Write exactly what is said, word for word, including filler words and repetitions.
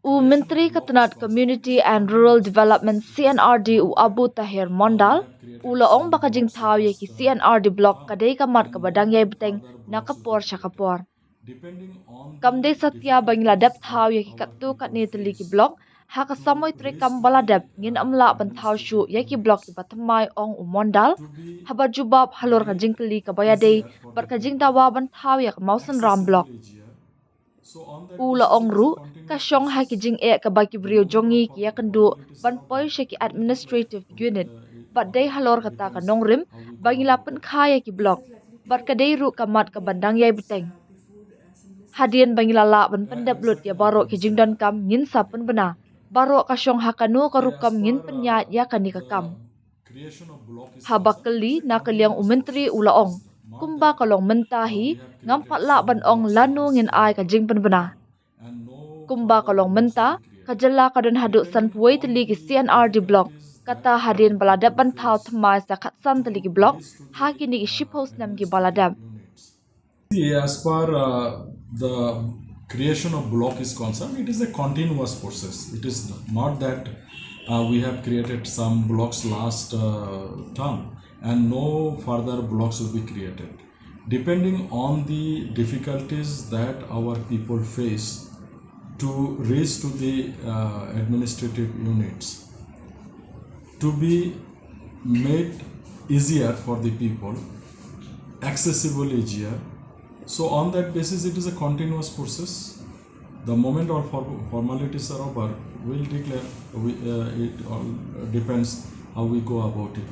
U Myntri ka tnat Community and Rural Development, C and R D, u Abu Taher Mondal u la ong ba ka jingthaw ïa ki C and R D block ka dei ka mat kaba dang ïai bteng na ka por sha ka por. Kam dei satia ba ngi la dep thaw ïa ki katto katne tylli ki block ha ka samoi treikam ba la dep, ngin ym lah ban thaw shuh ïa ki block kiba thymmai, ong u Mondal haba jubab halor ka jingkylli kaba ïadei bad ka jingdawa ban thaw ïa ka Mawsynram block. U la ong ruh, ka shong ha ki jingeh kaba ki briew jong ngi ki ïakynduh ban poi sha ki administrative unit, bad dei halor kata ka nongrim ba ngi la pynkha ïa ki block, bad ka dei ruh ka mat kaban dang ïai bteng. Hadien ba ngi la lah ban pyndep lut ïa baroh ki jingdonkam, ngin sa pynbna. Baroh ka shong ha kano ka rukom, ngin pynïaid ïa kane ka kam. Haba kylli na ka liang u Myntri u la ong, kumba ka long mynta hi, ngam pat lah ban ong lano ngin ai ka jingpynbna. Kumba ka long mynta, ka jylla ka don haduh sanphew tylli ki C and R D block, kata hadien ba la dep ban thaw thymmai sa khatsan tylli ki block ha kine ki shiphew snem kiba la dep. See, as far uh, the creation of block is concerned, it is a continuous process. It is not that uh, we have created some blocks last uh, term and no further blocks will be created. Depending on the difficulties that our people face to reach to the uh, administrative units, to be made easier for the people, accessible easier. So on that basis, it is a continuous process. The moment all for- formalities are over, we'll declare. We, uh, it all depends how we go about it.